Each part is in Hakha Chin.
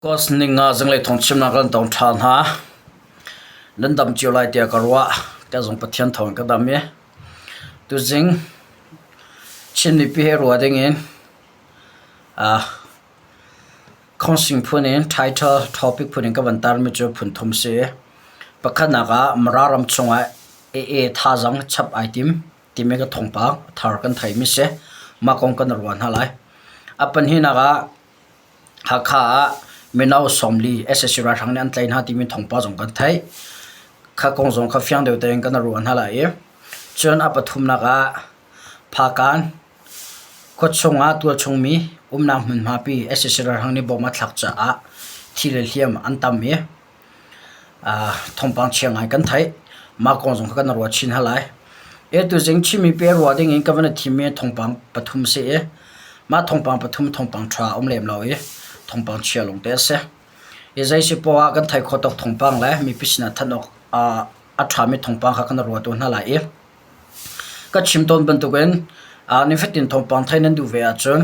Kos ning ah zinglei thawngchimnak kan tong ṭhan hna. Nan dam cio lai tiah ka ruah. Ka zong Pathian thawng ka dam i tuzing Chin mipi he ruah dingin Khawngsing phun in title topic phun in ka van tarmi cu phun thum si. Pakhatnak ah Mara ram chungah AA thazaang chap ai tim timi ka thawngpang thar kan theimi si. Mah kong kan ruah hna lai. A pahnihnak ah Hakha ah mino 40 sac ralhrang nih an tlaih hna timi thawngpang zong kan theih. Kha kong zong kha fiang deuh tein kan ruah hna lai i cun a pathumnak ah Phakan khuachung ah tualchung mi umnak hmunhma pi sac ralhrang nih bom a thlak caah thi le hliam an tam i Thawngpang chia ngai kan theih. Mah kong zong kha kan ruah chin hna lai. E tuzing Chinmi pe ruah ding in ka van i thimmi thawngpang pathum si i mah thawngpang pathum thawngpang ṭha a um lem lo i thawngpang chia lawng te a si. I zei si poah ah kan theih khawh tawk thawngpang le mipi sinah thanh awk a ṭhami thawngpang kha kan ruah tu hna lai i ka chim tawn bantukin nifatin thawngpang theih nan duh ve ahcun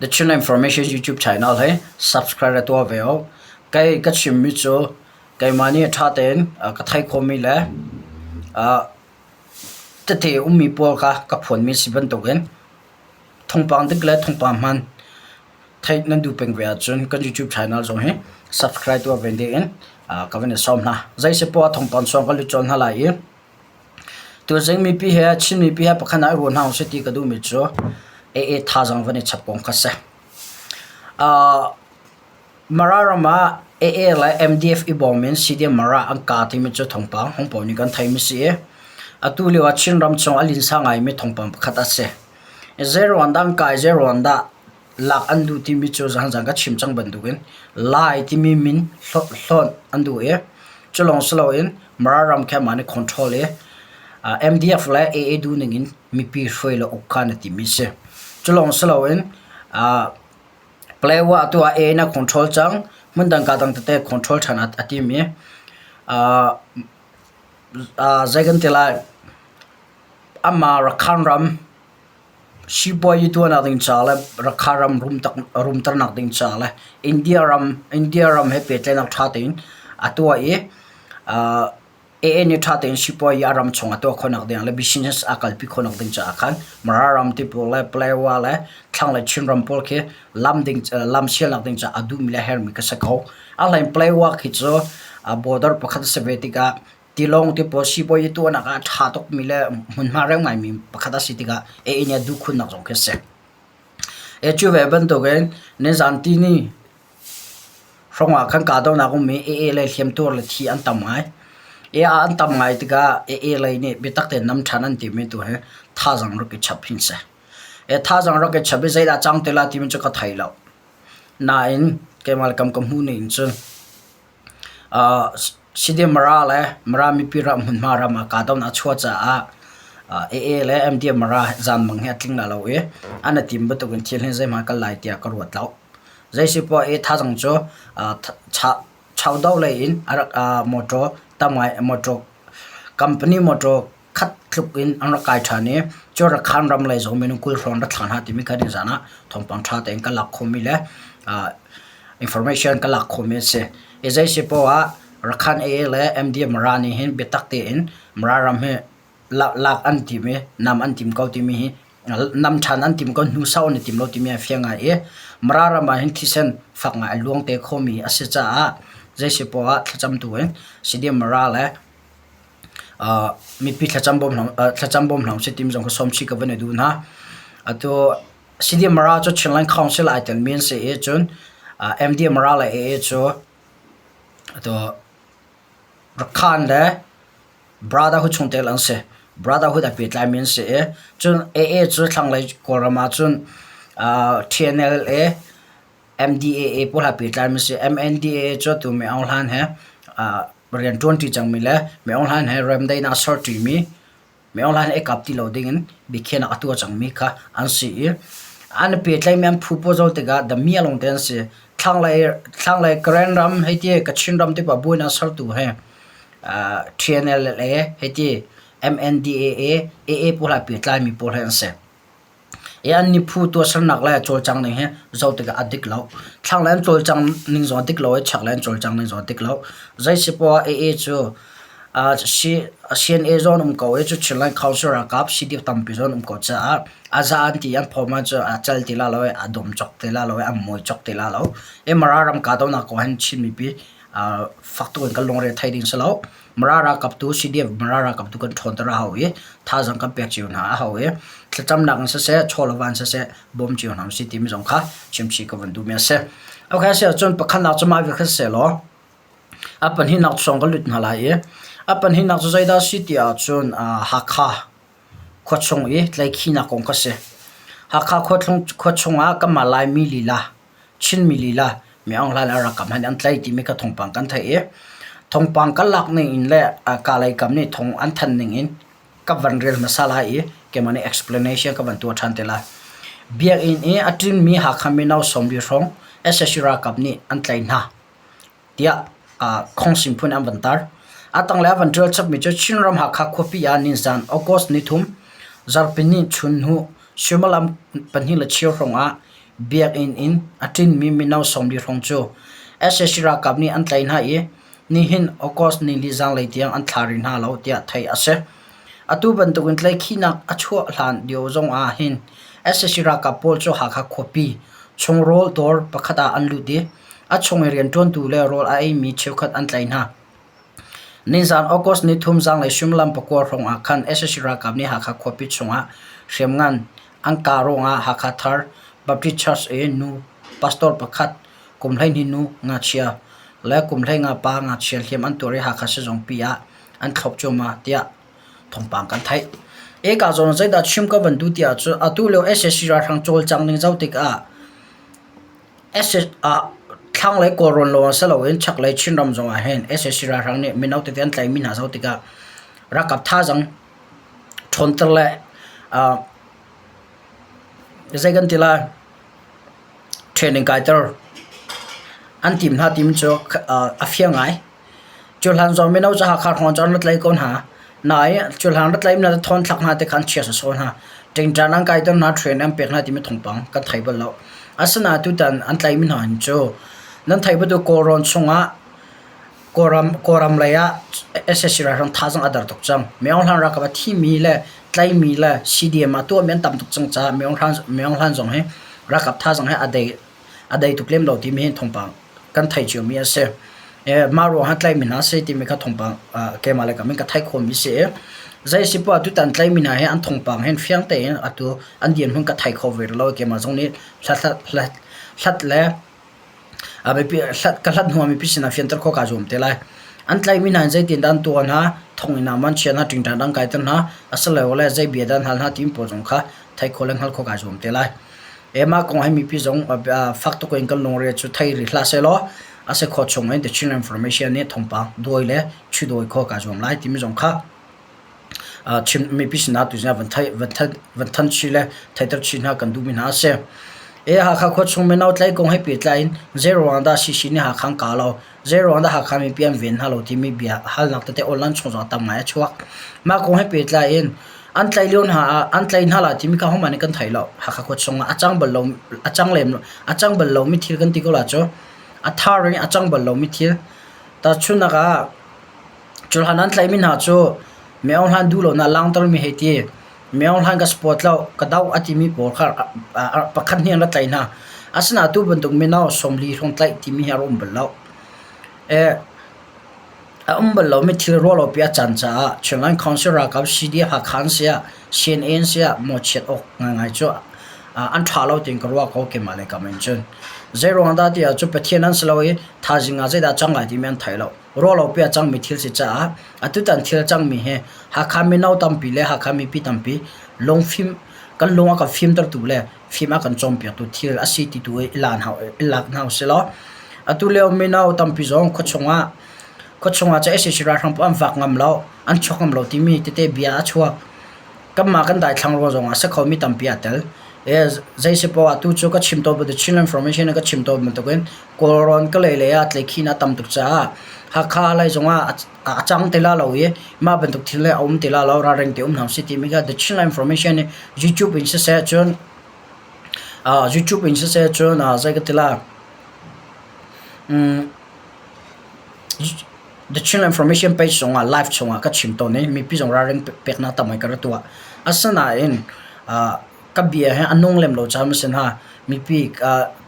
The Chin Information YouTube channel hi subscribe na tuah ve awk. Kei ka chimmi cu keimah nih ṭha tein ka theih khawhmi le tete ummi pawl kha ka phuanmi si bantukin thawngpang dik le thawngpang hmaan theih nan duh peng ve ahcun kan YouTube channel zong hi subscribe tuah ve dingin ka van i sawm hna. Zeisipoah thawngpang chuang ka lut colh hna lai i Tuzing mipi he Chin mipi he pakhat ah i ruah hna usih ti ka duhmi cu AA thazaang van i chap kong kha si. Mara ram ah AA le MDF i bawm in CDM Mara an ka timi cu thawngpang hongpaw nih kan theimi si i atu lio ah Chin ram chung a linsa ngaimi thawngpang pakhat a si. Zei ruang dah an kai, zei ruang dah lak an duh timi cu zangzang ka chim cang bantukin Lai timi min hlawnh an duh i cu lawng si loin Mara ram khi amah nih control i MDF le AA duh ning in mipi hruai le uk kha na timi si. Cu lawng si loin Palawa tu ah AA na control cang hmundang ka dang tete control ṭhan a timi zei kan ti lai amah Rakhine ram Sipuazi tuahnak ding ca le Rakha ram rumternak ding ca le India ram India ram he pehtlaihnak ṭha tein a tuah i AA nih ṭha tein sipuazi a ram chung a tuah khawhnak ding le business a kalpi khawhnak ding caah khan Mara ram ti pawl le Palawa le thlanglei Chinram pawl khi lam ding lam sialnak ding caah a duhmi le a herhmi kha si ko. A hlei in Palawa khi cu border pakhat a si ve tikah Tilawng te pawl sipuazi tuahnak ah a ṭha tukmi le hmunhma rem ngaimi pakhat a si tikah AA nih a duh khunnak zong khi a si. E cu ve bantukin nizan tini hrawng ah khan kahdohnak um i AA lei hliamtuar le thi an tam ngai. AA an tam ngai tikah AA lei nih biatak tein nam ṭhan an timi tu hi thazaang rak i chap hin si. E thazaang rak i chap i zeidah cang te lai timi cu ka thei lo. Nain keimah le kam ka hmuh ning cun Sidim Mara le Mara mipi ram hmunhma ram ah kahdohnak a chuah caah AA le MDM Mara zaanmang hi a tling la lo i an i tim bantukin thil hi zeihmanh kal lai tiah ka ruat lo. Zeisipoah i thazaang cu chaudo lei in a rak motor tam ngai motor company motor khat tluk in an rak kai ṭhan i cu Rakhan ram lei zong minung 20 hrawng rak thlah hna timi kha nizan ah thawngpang ṭha tein ka lak khawhmi le information ka lak khawhmi a si. I zei si poah ah Rakhan AA le MD Mara nih hin biatak tein Mara ram hi lak an tim i nam an tim ko timi hi nam ṭhan an tim ko hnu sau an i tim lo timi a fiang ngai i Mara ram ah hin thisen fak ngai a luang te khomi a si caah zei si poah ah thlacam tu in CDM Mara le Mipi thlacam bawm hna usih timi zong kha sawm chih ka van i duh hna. Atu CDMRA cu Chinland Council ai telmi an si i cun MDMRA le AA cu atu Rakhan le Brotherhood chungtel an si. Brotherhood a pehtlaimi an si i cun AA cu thlanglei Kawlram ah cun TNLA MDAA pawl he pehtlaimi a si. MNDAA cu atu Min Aung Hlaing he rianṭuanṭi cangmi le Min Aung Hlaing he remdaihnak a serṭimi Min Aung Hlaing he i kap ti lo dingin biakhiahnak a tuah cangmi kha an si i an i pehtlaimi an phu pawl zoh tikah damiah lawngte an si. Thlanglei thlanglei Karen ram hei ti Kachin ram tipa buainak sertu he TNLA hei ti MNDAA AA pawl he pehtlai pawl he an si. I an ni phu tuahsernak le cawlcang ning hi zoh tikah a dik lo. Thlanglei an cawlcang ning zong a dik lo i chaklei an cawlcang ning zong a dik lo. Zei si poah AA cu CNA zawn um ko i cu Chinland Council ralkap CDF tampi zawn um ko caah a za an ti an phawm ahcun a cal ti la lo i a dum cawk ti la lo i a muai cawk ti la lo. I Mara ram kahdohnak kong hin Chin mipi fak tuk in kan lungre thei ding si lo. Mara ralkap tu CDF Mara ralkap tu kan ṭhawnter a hau i thazaang kan pek cio hna a hau i thlacamnak in siseh chawleva in siseh bawm cio hna usih timi zong kha chimchih ka van duhmi a si. Okay, si ahcun pakhatnak cu mah vial kha siseh law a pahnihnak sawng ka lut hna lai i a pahnihnak cu zeidah a si ti ahcun Hakha khuachung i tlaikhinak kong kha si. Hakha khuachung ah kanmah Laimi lila Chinmi lila mi Aung Hlaing le a ralkap hna nih an tlaih timi kha thawngpang kan theih i thawngpang kan lak ning in le Kalay kam nih thawng an thanh ning in ka van rel hmasa lai i keimah nih explanation ka van tuah ṭhan te lai. Biakinn i a ṭinmi Hakha mino 40 hrawng sac ralkap nih an tlaih hna. tiah khawngsim phun an van tar. A tanglei a van ṭial chapmi cu Chinram Hakha khuapi ah nizan August nithum zarhpini chun hnu suimilam 2:15 hrawng ah biakinn in a ṭinmi mino 40 hrawng cu sac ralkap nih an tlaih hna i nihin August nili zanlei tiang an thla rih hna lo tiah theih a si. Atu bantukin tlaihkhihnak a chuah hlan lio zong ah hin sac ralkap pawl cu Hakha khuapi chung rawl dawr pakhat ah an lut i a chung i rianṭuantu le rawl a eimi cheukhat an tlaih hna. Nizan August nithum zanlei suimilam 9 hrawng ah khan sac ralkap nih Hakha khuapi chungah hriamngan an kah ruangah Hakha Thar Baptist Church i nu pastor pakhat, kum 12 nu ngakchia le kum 15 pa ngakchia hliam an tuar i Hakha sizungpi ah an thlop cuahmah tiah thawngpang kan theih. Eka zawn zeidah chim ka van duh ti ahcun atu lio sac ralhrang cawlcang ning zoh tikah sac ah thlanglei Kawlrawn lawng si loin chaklei Chinram zong ah hin sac ralhrang nih mino tete an tlaihmi hna zoh tikah ralkap thazaang ṭhawnter le zei kan ti lai training kaiter an tim hna timi cu a fiang ngai. Cuhlan zong mino cu Hakha hrawng cu an rat lei ko hna. Nain cuhlan rat lei hna thawn thlak hna ti kha an chia sawsawh hna. Ṭingṭan an kaiter hna, train an pek hna timi thawngpang kan thei bal lo. Asinain tutan an tlaihmi hna hin cu nan theih bantuk Kawlrawn chungah Kawlram, Kawlram lei ah sac ralhrang thazaang a der tuk cang. Mi Aung Hlaing ralkap a thimi le tlaihmi le CDM ah tuahmi an tam tuk cang caah Mi Aung Hlaing, Mi Aung Hlaing zong hi ralkap thazaang hi a dei a dei tuk lem lo timi hi thawngpang kan theih ciomi a si. Mah ruangah tlaihmi hna si timi kha thawngpang keimah le kam in ka theih khawhmi si i zei si poah tutan tlaihmi hna hi an thawngpang hin fiang tein atu an dirhmun ka thei kho ve rih lo keimah zong nih hlat hlat le a biapi hlat ka hlat hnu ah mipi sinah fianter khawh kaa zuam te lai. An tlaihmi hna in zeitin dah an tuah hna, thonginn ah man chia hna, ṭingṭang dang kaiter hna, asilole zei bia dah an hal hna timi pawl zong kha theih khawh le hngalh khawh kaa zuam te lai. Mah kong hi mipi zong fak tuk in kan lungre cu thei rih hlah sehlaw a si khawh chung in The Chin Information nih thawngpang dawi le chudawi khawh kaa zuam lai timi zong kha chim mipi sinah tuzing ah van theih van thanh van thanh chih le theihter chih hna kan duhmi hna a si. E Hakha khua chung mino tlai kong he pehtlai in zei ruang dah CC nih Hakha an kah lo zei ruang dah Hakha mipi an ven hna lo timi bia halnak tete online chung zong tam ngai a chuak. Mah kong he pehtlai in An tlaih lio hna ah an tlaih hna lai timi kha hohmanh nih kan thei lo. Hakha khua chungah a cang bal lo a cang lem a cang bal lomi thil kan ti ko la cu a thar in a cang bal lomi thil. Tahchunhnak ah cuhlan an tlaihmi hna cu mi Aung Hlaing duh lonak langhtermi hei ti mi Aung Hlaing ka support lo ka doh a timi pawl kha pakhat hnih an rak tlaih hna. Asinain atu bantuk mino 40 hrawng tlaih timi hi a rak um bal lo. A um bal lomi thil ruahlopi a can caah Chinland Council ralkap CDF Hakha an si ah CNA an si ah mawhchiat awk ngaingai cu an ṭha lo tiin ka ruah ko keimah le kam in cun. Zeiruang dah ti ahcun Pathian an si lo i thaizing ah zeidah a cang lai timi an thei lo. Ruahlopi a cangmi thil si caah atutan thil a cangmi hi Hakha mino tampi le Hakha mipi tampi lungfim kan lung a kan fimtertu le fim a kan cawnpiaktu thil a si ti tu i lak hna usih law atu lio mino tampi zong khuachung ah khuachung ah sac ralhrang paoh an vak ngam lo an chuak ngam lo timi tete bia a chuak kanmah kan daithlang ruang zong ah a si khomi tampi aa tel zei si poah atu cu ka chim tawn bantuk Chin Information in ka chim tawn bantukin Kawlrawn ka lei lei ah tleikhin a tam tuk caah Hakha lei zong ah a cang ti la lo i mah bantuk thil le a um ti la lo ralring te um hna usih timi kha The Chin Information nih YouTube in siseh cun. YouTube in siseh cun zei ka ti lai The Chin Information page zongah live chungah ka chim tawn i mipi zong ralring peknak tam ngai ka rak tuah. Asinain ka bia hi a nung lem lo caah maw si hnga mipi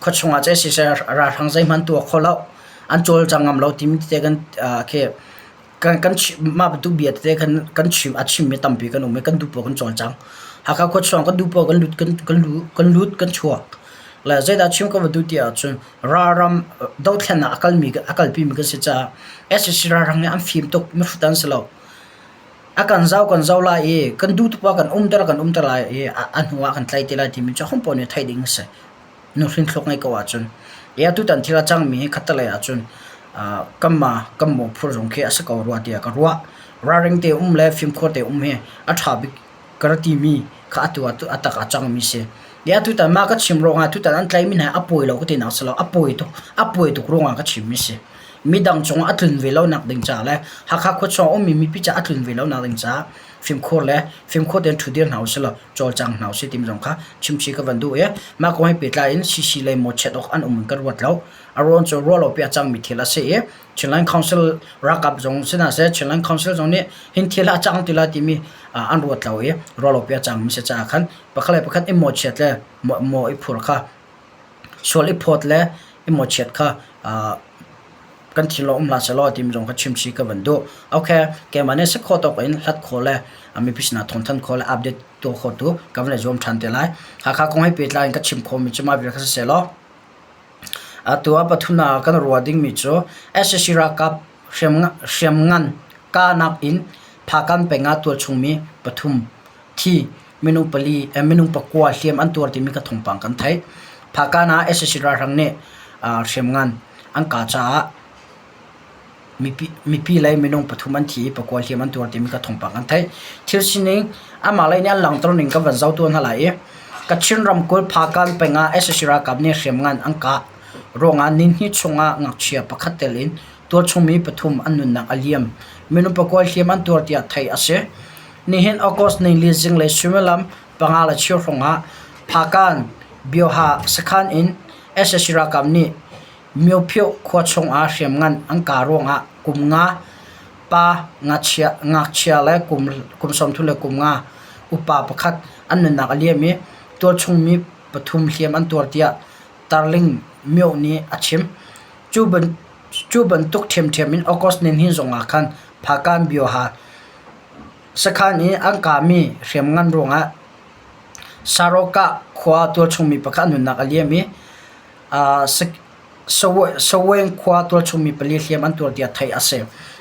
khuachung ah ceh siseh ralhrang zeihmanh tuah kho lo an cawlcang ngam lo timi tete kan khi kan kan mah bantuk bia tete kan kan chim a chimmi tampi kan um i kan duh paoh kan cawlcang. Hakha khuachung kan duh paoh kan lut kan kan lut kan lut kan chuak. Le zeidah chim ka va duh ti ahcun ralram dothlennak a kalmi a kalpimi kan si caah sac ralhrang nih an fim tuk mihrut an si lo. A kan zau kan zau lai i kan duh tuk ah kan umter kan umter lai i a hnu ah kan tlai te lai timi cu hopoah nih theih ding a si. Nuhrin thluak ngei ko ahcun. I atutan thil a cangmi hi khattelei ahcun kanmah kan mawhphurh zong khi a si ko rua tiah ka ruah. Ralring te um le fimkhur te um hi a ṭha bik ka ra timi kha atu ah a tak a cangmi si. I atutan mah ka chim ruangah tutan an tlaihmi hna hi a pawi lo ka tinak si lo. A pawi tuk a pawi tuk ruangah ka chimmi si. Midang cungah a tlun ve lonak ding caah le Hakha khuachung a ummi mipi caah a tlun ve lonak ding caah fimkhur le fimkhur tein ṭhudir hna usih law cawlcang hna usih timi zong kha chimchih ka van duh i mah kong he pehtlai in CC lei mawhchiat awk an um in ka ruat lo. A ruang cu ruah lopi a cangmi thil a si i Chinland Council ralkap zong si hna seh Chinland Council zong nih hin thil a cang ti lai timi an ruat lo i ruah lopi a cangmi si caah khan pakhat le pakhat i mawhchiat le maw i phur kha sual i phawt le i mawhchiat kha kan thinlung um hlah sehlaw timi zong kha chimchih ka van duh. Okay, keimah nih si khawh tawk in hlat khawh le mipi sinah thawngthanh khawh le update tuah khawh tu ka van i zuam ṭhan te lai. Hakha kong he pehtlai in ka chim khawhmi cu mah vial kha si sehlaw atu ah pathumnak ah kan ruah dingmi cu sac ralkap hriamngan kahnak in Phakan peng ah tualchungmi pathum thi minung pali minung pakua hliam an tuar timi kha thawngpang kan theih. Phakan ah sac ralhrang nih hriamngan an kah caah mipi lei minung pathum an thi i pakua hliam an tuar timi kha thawngpang kan theih. Thil sining amah lei nih an langhter ning kan van zoh tuah hna lai i Kachin ramkulh Phakan peng ah sac ralkap nih hriamngan an kah ruangah nihnih chungah ngakchia pakhat tel in tualchungmi pathum an nunnak a liam. Minung pakua hliam an tuar tiah theih a si. Nihin August nili zinglei suimilam panga le cheu hrawng ah Phakan Bioha sakhan in sac ralkap nih Myophyuh khua chungah hriamngan an kah ruangah kum nga pa ngakchia le kum 30 le kum nga upa pakhat an nunnak a liam i tualchungmi pathum hliam an tuar tiah Tarling Myo nih a chim. Cu bantuk ṭhiamṭhiam in August nihnih zongah khan Phakan Bioha sakhan i an kahmi hriamngan ruangah Sarawkah khua tualchungmi pakhat a nunnak a liam i Saweng khua tualchungmi pali hliam an tuar tiah theih a si.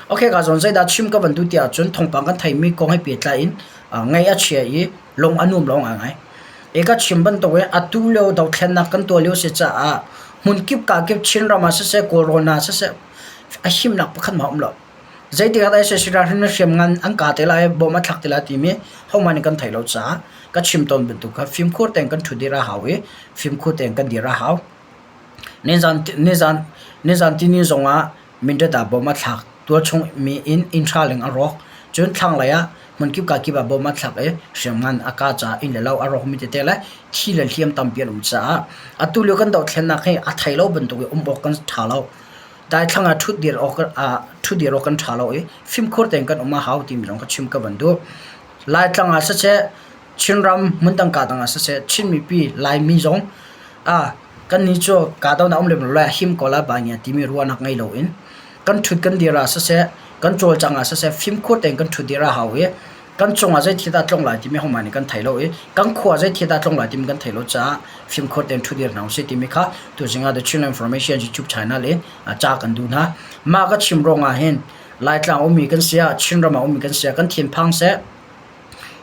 Okay, ka zawn zeidah chim ka van duh tiah cun thawngpang kan theimi kong he pehtlai in ngaih a chia i lung a nuam lo ngaingai. I ka chim bantuk in atu lio dothlennak kan tuah lio si caah hmunkip kakip Chinram ah siseh Kawlrawn ah siseh a himnak pakhat hmanh a um lo. Zeitik ah dah sac ralhriam hriamngan an kah te lai, bom a thlak te lai timi hohmanh nih kan theih lo caah ka chim tawn bantuk kha fimkhur tein kan ṭhut dir a hau i fimkhur tein kan dir a hau. Nizan nizan nizan tini zongah Mindat ah bom a thlak. Tualchung mi inn inn hra leng a rawk. Cun thlanglei ah hmunkip kakip ah bom a thlak i hriamngan a kah caah inn le lo a rawkmi tete le thi le hliam tampi an um caah atu lio kan dohthlennak hi a thei lo bantuk i um awk kan ṭha lo. Daithlang ah ṭhutdir awk ah ṭhutdir awk kan ṭha lo i fimkhur tein kan um a hau timi zong ka chim ka van duh. Laitlang ah siseh, Chinram hmundang kaa dang ah siseh, Chin mipi Laimi zong ah kannih cu kahdohnak um lem lo lai him ko lai ba ngia timi ruahnak ngei loin kan ṭhut kan dir ah siseh, kan cawlcang ah siseh fimkhur tein kan ṭhutdir a hau i kan cungah zei thil dah tlung lai timi hohmanh nih kan thei lo i kan khua zei thil dah tlung lai timi kan thei lo caah fimkhur tein ṭhudir hna usih timi kha tuzing ah The Chinland Information YouTube channel in ca kan duh hna. Mah ka chim ruangah hin Laitlang ummi kan si ah Chinram ah ummi kan si ah kan thinphang seh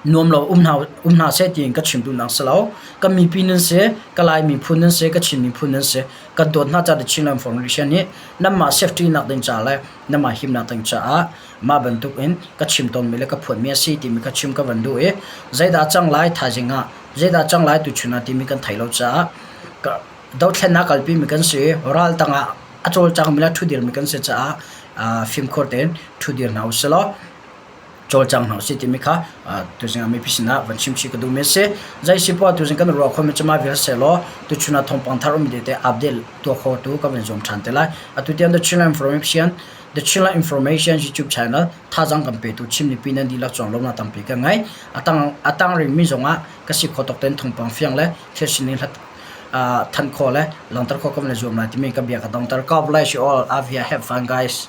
nuam lo um hna um hna seh tiin ka chim duhnak si lo. Ka mipi nan si, ka Lai miphun nan si, ka Chin miphun nan si. Kan dawt hna ca The Chinland Foundation nih nanmah safety nak ding ca le nanmah himnak ding caah mah bantuk in ka chim tawnmi le ka phuanmi a si timi kha chim ka van duh i zeidah cang lai thaizing ah zeidah cang lai tuchun ah timi kan thei lo caah dothlennak kalpimi kan si i ral tangah a cawlcangmi le ṭhudirmi kan si caah fimkhur tein ṭhudir hna usih law. Cawlcang hna usih timi kha tuzing ah mipi sinah van chim chih ka duhmi a si. Zei si poah tuzing kan ruah khomi cu mah vial sehlaw tuchun ah thawngpang thar um te update tuah khotu ka van zuam ṭhan te lai. Atu tiang The Chinland Information The Chinland Information YouTube channel thazaang kan petu Chin mipi nan dihlak cuang lawmnak tampi ka ngei. Atang atang ringmi zongah ka si kho tawk tein thawngpang fiang le thil sining hlat thanh khawh le langhter khawh ka van i zuam lai timi ka bia ka dongter. God bless you all. Avia have fun guys.